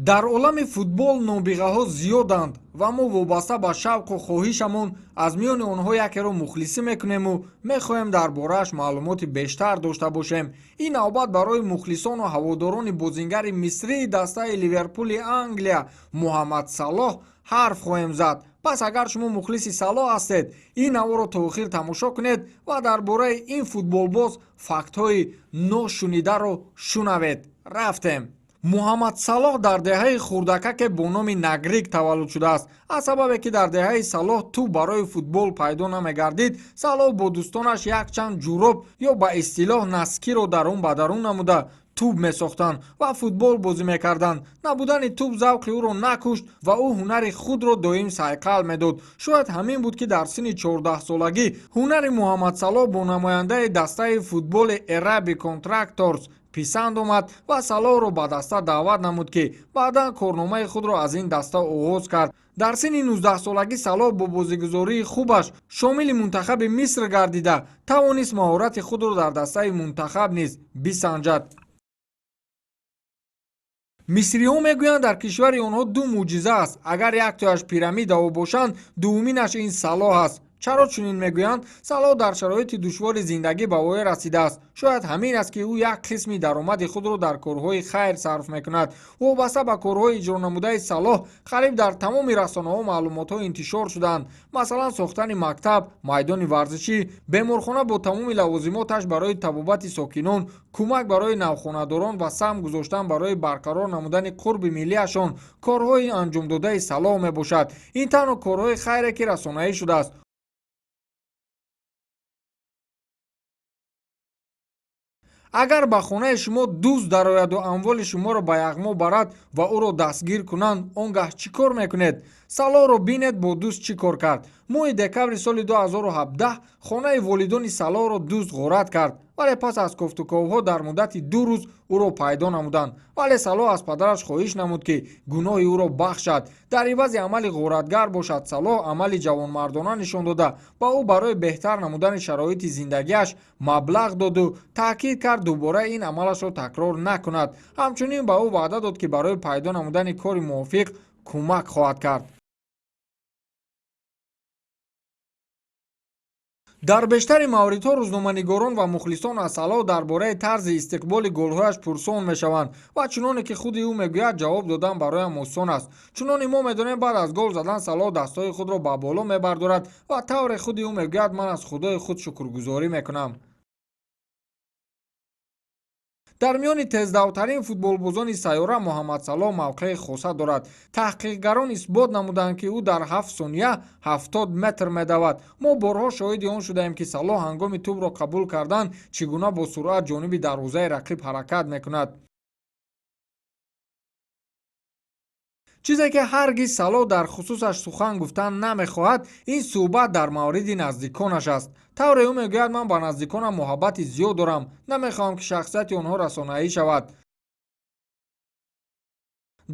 Дар олами футбол нобиғаҳо зиёданд ва мо вобаста ба шавқу хоҳишамон аз миёни онҳо якеро мухлисӣ мекунему мехоҳем дар борааш маълумоти бештар дошта бошем. Ин навбат барои мухлисону ҳаводорони бозингари мисрии дастаи Ливерпули Англия Муҳаммад Салоҳ ҳарф хоҳем зад. Пас агар шумо мухлиси Салоҳ ҳастед, ин наворо то охир тамошо кунед ва дар бораи ин футболбоз фактҳои ношунидаро шунавед. Рафтем. Муҳаммад Салоҳ дар деҳаи хурдакаке бо номи Нагрик таваллуд шудааст. Аз сабабе ки дар деҳаи Салоҳ тӯб барои футбол пайдо намегардид, Салоҳ бо дӯстонаш якчанд ҷуроб ё ба истилоҳ носки ро дарун ба дарун намуда тӯб месохтанд ва футбол бозӣ мекарданд. Набудани тӯб завқи ӯро накушт ва ӯ ҳунари худро доим сайқал медод. Шояд ҳамин буд, ки дар синни 14-солагӣ ҳунари Муҳаммад Салоҳ бо намояндаи дастаи футболи Эраби Контракторс писанд омад ва Салоҳро ба даста даъват намуд, ки баъдан корномаи худро аз ин даста оғоз кард. Дар синни 19-солагӣ Салоҳ бо бозигузории хубаш шомили мунтахаби Миср гардида, тавонист маҳорати худро дар дастаи мунтахаб низ бисанҷад. Мисриҳо мегӯянд, дар кишвари онҳо ду мӯъҷиза аст. Агар яктояш пирамидаҳо бошанд, дуввуминаш ин Салоҳ аст. Чаро чунин мегӯянд? Салоҳ дар шароити душвори зиндагӣ ба воя расидааст. Шояд ҳамин аст, ки ӯ як қисми даромади худро дар корҳои хайр сарф мекунад. Вобаста ба корҳои иҷронамудаи Салоҳ қариб дар тамоми расонаҳо маълумотҳо интишор шудаанд. Масалан, сохтани мактаб, майдони варзишӣ, беморхона бо тамоми лавозимоташ барои табобати сокинон, кӯмак барои навхонадорон ва саҳм гузоштан барои барқарор намудани қурби миллиашон корҳои анҷомдодаи Салоҳ мебошад. Ин танҳо корҳои хайре, ки расонаӣ шудааст. Агар ба хонаи шумо дузд дарояду амволи шуморо ба яғмо барад ва ӯро дастгир кунанд, он гаҳ чӣ кор мекунед? Салоҳро бинед, бо дузд чӣ кор кард. Моҳи декабри соли 2017 хонаи волидони Салоҳро дузд ғорат кард, вале пас аз кофтуковҳо дар муддати 2 рӯз ӯро пайдо намуданд. Вале Салоҳ аз падараш хоҳиш намуд, ки гуноҳи ӯро бахшад. Дар ивази амали ғоратгар бошад, Салоҳ амали ҷавонмардона нишон дода, ба ӯ барои беҳтар намудани шароити зиндагиаш маблағ доду таъкид кард, дубора ин амалашро такрор накунад. Ҳамчунин ба ӯ ваъда дод, ки барои пайдо намудани кори мувофиқ кӯмак хоҳад кард. Дар бештари мавридҳо рӯзноманигорон ва мухлисон аз Салоҳ дар бораи тарзи истиқболи голҳояш пурсон мешаванд ва чуноне ки худи ӯ мегӯяд, ҷавоб додан бароям осон аст. Чуноне мо медонем, баъд аз гол задан Салоҳ дастҳои худро ба боло мебардорад ва тавре худи ӯ мегӯяд, ман аз худои худ шукргузорӣ мекунам. Дар миёни тездавтарин футболбозони сайёра Муҳаммад Салоҳ мавқеи хоса дорад. Таҳқиқгарон исбот намуданд, ки ӯ дар 7 сония 70 метр медавад. Мо борҳо шоҳиди он шудаем, ки Салоҳ ҳангоми тӯбро қабул кардан чӣ гуна бо суръат ҷониби дарвозаи рақиб ҳаракат мекунад. Чизе ки ҳаргиз Салоҳ дар хусусаш сухан гуфтан намехоҳад, ин суҳбат дар мавриди наздиконаш аст. Тавре ӯ мегӯяд, ман ба наздиконам муҳаббати зиёд дорам, намехоҳам, ки шахсияти онҳо расонаӣ шавад.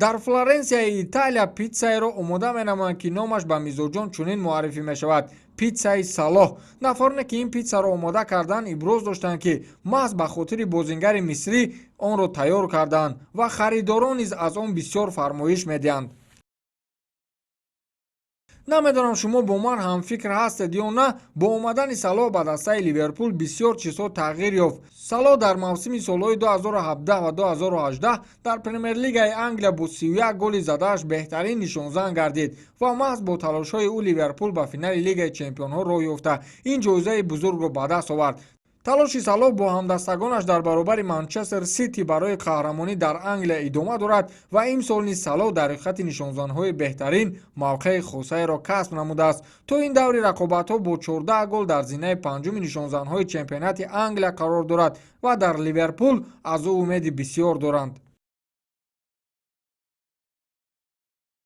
Дар Флоренсияи Италия питсаеро омода менамоянд, ки номаш ба мизоҷон чунин муаррифӣ мешавад: питсаи Салоҳ. Нафароне, ки ин питсаро омода карданд, иброз доштанд, ки маҳз ба хотири бозингари мисрӣ онро тайёр карданд ва харидорон низ аз он бисёр фармоиш медиҳанд. Намедонам, шумо бо ман ҳамфикр ҳастед ё на. Бо омадани Салоҳ ба дастаи Ливерпул бисёр чизҳо тағйир ёфт. Салоҳ дар мавсими солҳои 2017 ва 2018 дар Премер-лигаи Англия бо 31 голи задааш беҳтарин нишонзан гардид ва маҳз бо талошҳои ӯ Ливерпул ба финали Лигаи чемпионҳо роҳ ёфта, ин ҷоизаи бузургро ба даст овард. Талоши Салоҳ бо ҳамдастагонаш дар баробари Манчестер Сити барои қаҳрамонӣ дар Англия идома дорад ва имсол низ Салоҳ дар рӯйхати нишонзанҳои беҳтарин мавқеи хосаеро касб намудааст. То ин даври рақобатҳо бо 14 гол дар зинаи панҷуми нишонзанҳои чемпионати Англия қарор дорад ва дар Ливерпул аз ӯ умеди бисёр доранд.